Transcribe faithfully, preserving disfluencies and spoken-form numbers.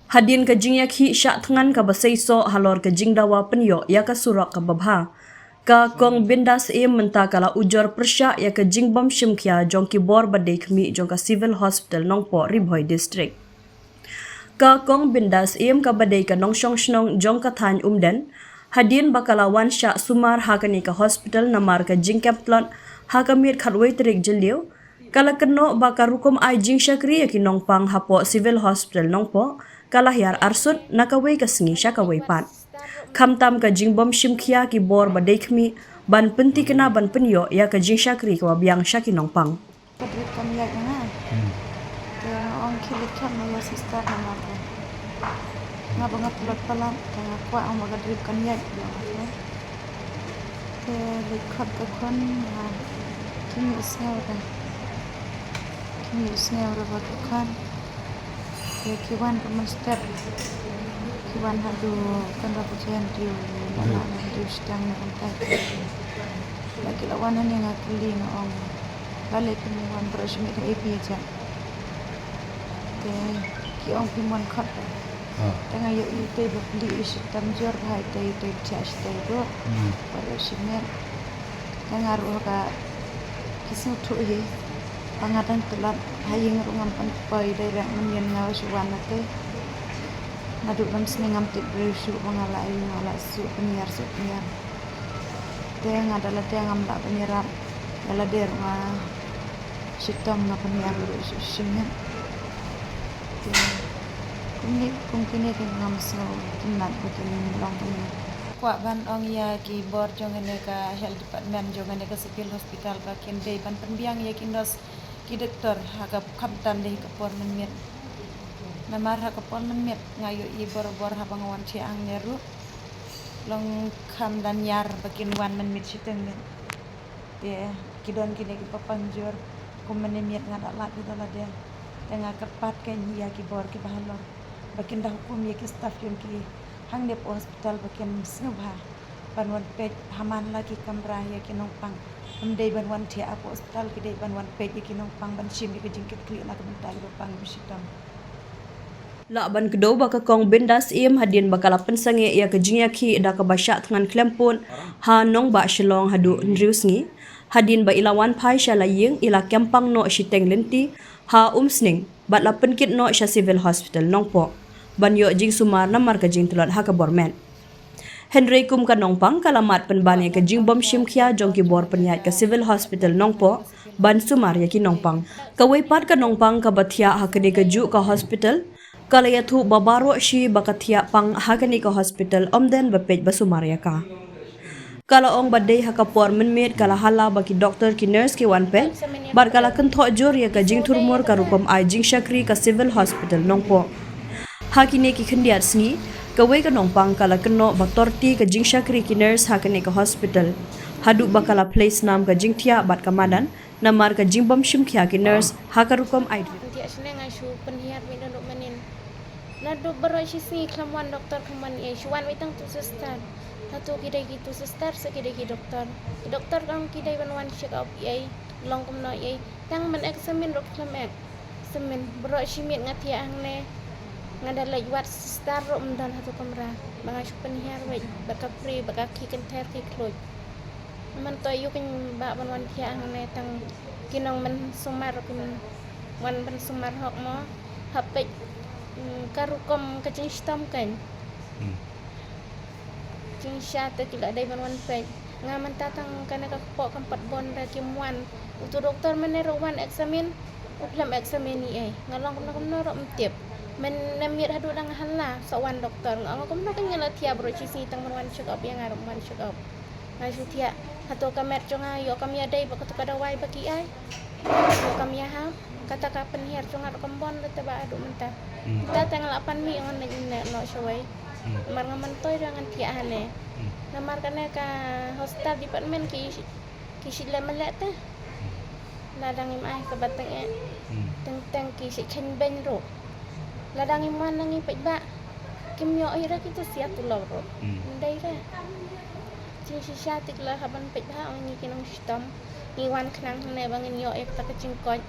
Hadien ka jingïakhih shah thngan kaba seisoh halor ka jingdawa pynïoh ïa ka surok kaba bha, ka Kong Bindas Syiem mynta ka la ujor pyrshah ïa ka jingbym shimkhia jong ki bor ba dei khmih jong ka Civil Hospital Nongpoh, Ri Bhoi District. Ka Kong Bindas Syiem kaba dei ka nongshong shnong jong ka thaiñ Umden, hadien ba ka la wan shah sumar ha kane ka hospital namar ka jingkem tlot ha ka miet khatwei tarik Jylliew, ka la kynnoh ba ka rukom ai jingshakri ïa ki nongpang hapoh Civil Hospital Nongpoh ka la hiar arsut na kawei ka sngi sha kawei pat. Khamtam ka jingbym shimkhia ki bor ba dei khmih ban pynthikna ban pynïoh ïa ka jingshakri kaba biang sha ki nongpang. Ka drip kan ïaid na nga. Hmm. Te nga ong khie leit khot na ïa sister namar ka nga ba nga tlot palat, te nga kwah ong ba ka drip kan ïaid na nga. Te leit khot ka khun, nga, kim ïohsngew re. Kim ïohsngew re ba ka khun. Te ki wan ka mynstep. Ki wan haduh kan ra ka jen riew, na na riew shiteng na kan tai. La ki la wan hangne nga kylli nga ong, balei phim wan, baroh shi miet ha ïa phi ïa jen. Te ki ong phim wan khot. Ah. Te nga ïohi tei ba pli i shitom jur bha, tei tei thiah shi tei ruh. Hmm. Baroh shi miet. Te nga ruh ha ka ki sngewthuh hi ba nga dang tlot, ha ïing ruh ngam pan poi, dei rek mynnin nga shu wan na te. Naduh lam sne ngam tip briew shuh ba nga la ïoh, nga la suh pynïar suh pynïar. Te nga da lade ngam lah ban ïarap, da lade ruh nga shitom, nga pynïar ruh shu shi miet. Te kumne, kum kine te ngam sngewtynnat ba kin long kumne. Kwah ban ong ïa ki bor jong kane ka health department jong kane ka civil hospital ba kin dei ban pynbiang ïa ki nurse ki doktor ha ka khamtam dei ha ka por mynmiet. Namar ha ka por mynmiet nga ïohi borabor haba nga wan thiah hangne ruh long kham da ñiar ba kin wan mynmiet shiteng miet. Te ki don kine kiba pang jur, kum mynmiet nga da lap ïa da lade. Te nga kyrpad kein ïa ki bor kiba halor ba kin da hukum ïa ki staff jong ki hangne hapoh hospital ba kin sngewbha ban wan peit ha man la ki kamra ïa ki nongpang. Ym dei ban wan thiah hapoh hospital, ki dei ban wan peit ïa ki nongpang ban shim ïa ka jingkitkhlieh na ka bynta kiba pang kiba shitom. Lah ban kdew ba ka Kong Bindas Syiem hadien ba ka la pynsangeh ïa ka jingïakhih da kaba shah thngan khlem pud ha nongbah Shillong haduh hynriew sngi. Hadien ba i la wan phai sha la ïing, i la kem pang noh shiteng lynti ha Umsning bad la pynkit noh sha Civil Hospital Nongpoh ban ïoh jingsumar namar ka jingtlot ha ka bor met. Hynrei kum ka nongpang ka la mad pynban ïa ka jingbym shimkhia jong ki bor pynïaid ka Civil Hospital Nongpoh ban sumar ïa ki nongpang. Kawei pat ka nongpang kaba thiah ha kane kajuh ka hospital ka la ïathuh ba baroh shi ba ka thiah pang ha kane ka hospital ym don ba peit ba sumar ïa ka. Ka la ong ba dei ha ka por mynmiet ka la hala ba ki doktor ki nurse ki wan peit bad ka la kynthoh jur ïa ka jingthurmur ka rukom ai jingshakri ka Civil Hospital Nongpoh. Ha kine ki khyndiat sngi, kawei ka nongpang ka la kynnoh ba torti ka jingshakri ki nurse ha kane ka hospital, haduh ba ka la plie snam ka jingthiah bad ka madan namar ka jingbym shimkhia ki nurse ha ka rukom ai drip. Ngan thiah shane, nga shu pynhiar beit naduh mynnin. Naduh baroh shi sngi khlem wan doktor khlem wan ei, shu wan beit tang tu sister. Hato ki dei ki tu sister se ki dei ki doktor? Ki doktor ka ong ki dei ban wan check up ei, long kumno ei. Tang ban examine ruh khlem examine. Baroh shi miet nga thiah hangne. Nga da leit wad, sister ruh ym don ha tu kamra. Ba nga shu pynhiar beit bad ka prie bad ka khih kynthei khih khluid. Mynta ïoh kein ba ban wan thiah hangne, tang ki nongmynsumar ruh kim wan ban sumar hok mo. Hap peit, mm, ka rukom ka jingshitom kein. Hmm. Jingshisha te ki la dei ban wan peit. Nga mynta tang kane ka kpoh kam pat bun re, kim wan. Utu doktor mynne ruh wan examine, u khlem examine ei ei. Nga long kumno kumno ruh ym tip. Mynne miet haduh dang hala sa wan doktor. Nga ong kumno kein, nga la thiah baroh shi sngi tang ban wan check up ïa nga ruh ym wan check up. Nga shu thiah, hato ka met jong nga ïoh kam ïadei bad kato ka dawai ba ki ai? Ïoh kam ïahap? Kata ka pynhiar jong nga ruh kam bun re te ba haduh mynta. Hmm. Mynta te nga la pan mih, ngan leit noh shawei. Hmm. Namar nga myntoi ruh ngan thiah hangne. Hmm. Namar kane ka hospital department ki, ki shu leh mleh te. Hmm. Lada ngim ai kaba tyngeh. Hmm. Teng teng ki shu kheiñ beiñ ruh. Lada ngim wan ngi peit ba kim ïoh ei re, ki tu sia tulop ruh. Hmm. Ym dei re. Jingshisha te ki la hap ban peit bha, ong ngi ki nongshitom. Ngi wan khnang hangne ba ngin ïoh ïa kata ka jingkoit.